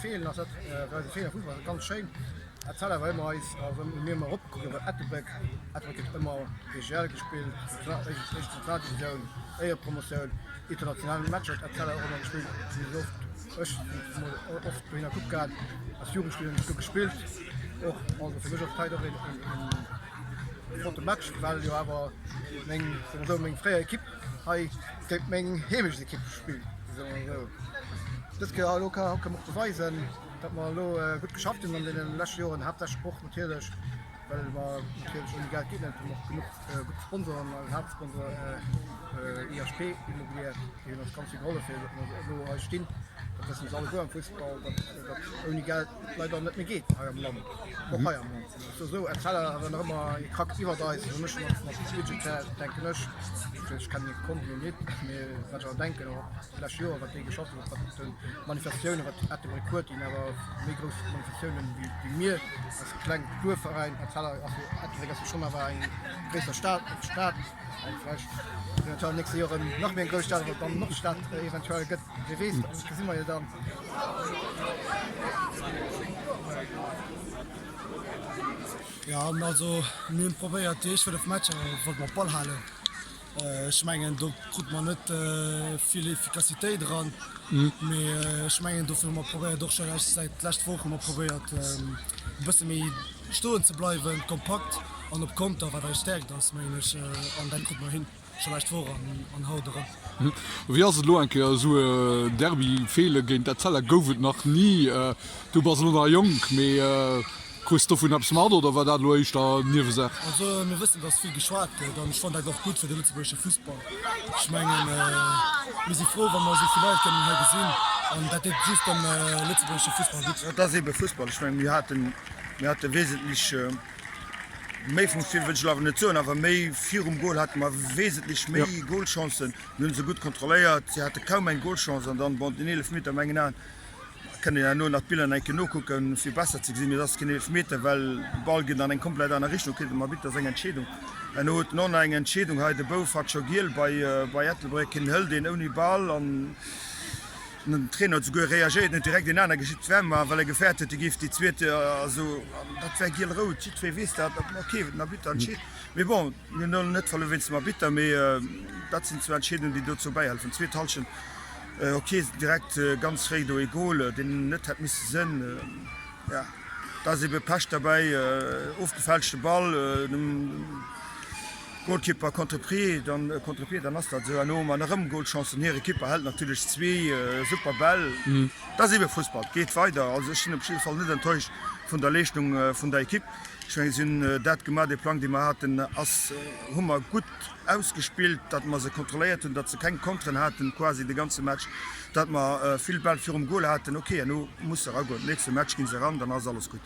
Feelen ass dat fir eise Feeler Fussball ass ganz schéin. Etzella war ëmmer eis, also hu mir ëmmer eropgekuckt iwwer Ettelbréck. Ettelbréck huet ëmmer BGL gespillt, éischt Nationaldivisioun, Éierepromotioun, international Matcher huet Etzella och ëmmer gespillt. Mir sinn oft, ech sinn mol oft dohinner kucke gaang, als Jugendspiller hunn ech do gespillt och. Also fir mech ass dat hei och een flotte Match, well jo awer meng, soe mer esou, meng fréier Ekipp hei géint meng Heemechtsekipp spillt, soe mer esou. Dës Kéier elo ka mer och beweisen, datt mer elo gutt geschafft hunn an deene leschte Joren, haaptsächlech och natierlech, well mer natierlech ouni Geld geet net, hu mer och genuch gutt Sponsoren, eisen Haaptsponsor IHP Immobilière, déi hunn eis ganz vill gehollef, fir datt mer elo hei stinn. Dat wëssen se alleguer am Fussball, datt dat ouni Geld leider net méi geet hei am Land, och hei am Land. Sou sou, Etzella ass awer nach ëmmer ee Krack iwwert eis, also mech mat mat budgetär denken ech, ech kennen hir Konten elo net, mee wat ech awer denken och déi lescht Joer wat déi geschafft hunn, wat den Manifestatiounen, wat Ettelbréck huet, déi hunn awer méi grouss Manifestatiounen wéi wéi mir als kleng Duerfveräin. Etzella ass jo, Ettelbréck ass jo schonn awer eng gréisser Stad, Stad an vläicht eventuell an den nächste Joren nach méi eng grouss Stad, wann et dann Nordstad eventuell gëtt, wie weess, dat gesi mer jo dann. Jo also mir hunn probéiert déi éischt 5 Matcher wollte mer Ball halen. Ech mengen do krute mer net vill Efficacitéit eran, mee ech mengen dofir hu mer probéiert och scho säit d'lescht Woch hu mer probéiert e bësse méi stoen ze bleiwen, kompakt an op Konter, wat eis Stäerkt ass mengen ech an dat krute mer hin. Scho lescht Woch an haut erëm. Wéi ass et elo eng Kéier esou e Derby? Feelen géint Etzella gouf et nach ni. Du bass elo nach jonk, mee krus dovun eppes mat oder war dat elo éischter Niewesaach? Also mir wëssen, datt vill geschwat gëtt an ech fannen dat och gutt fir de lëtzebuergesche Fussball. Ech mengen, mir si frou, wa mer esou vill Leit kënnen hei gesinn an dat deet just dem lëtzebuergesche Fussball gutt. Et ass eebe Fussball. Ech mengen, mir haten, mir hate wesentlech Méi vum Spill wëll ech elo awer net soen, awer méi virum Gol hate mer wesentlech méi Golchancen. Mir hunn se gutt kontrolléiert, si hate kaum eng Golchance an dann, bon, den Eelefmeter a mengen Aen, mer kënnen jo herno nach d'Biller nach eng Kéier nokucken, fir besser ze gesinn, mee et ass keen Eelefmeter, well de Ball geet an eng komplett aner Richtung, kritt dem Arbitter seng Entscheedung. Herno huet en och nach eng Entscheedung hei, de Bouf hat scho giel bei Ettelbréck, hien hëlt een ouni Ball an. Den Trainer huet souguer reagéiert, en huet direkt een aner geschickt, d'wär mar well e gefäert huet, e géif déi zweet, also dat wär giel-rout, jiddweree weess dat, ok, den Arbitter entscheet. Mee bon, mir hunn elo net verluer wéinst dem Arbitter, mee dat sinn zwou Entscheedungen, déi dozou bäihelfen. Zweet Hallschent, ok, direkt ganz fréi do ee Gol, deen net hätt misse sënn, jo, da ass ebe Pech derbäi, ofgefälschte Ball, dem. Goalkeeper contre-pied, dann contre-pied, dann ass dat esou. Herno hu mer nach erëm Goalchancen. Hire Keeper hält natierlech zwee super Bäll. Dat ass ebe Fussball, et geet weider. Also ech sinn op jidde Fall net enttäuscht vun der Leeschtung vun der Ekipp. Ech mengen, si hunn dat gemaach, dee Plang, dee mer haten, ass hu mer gutt ausgespillt, datt mer se kontrolléiert hunn, datt se keng Konteren haten quasi de ganze Match, datt mer vill Bäll virum Goal haten. Ok, herno muss se eragoen. Nächste Match gi se eran, dann ass alles gutt.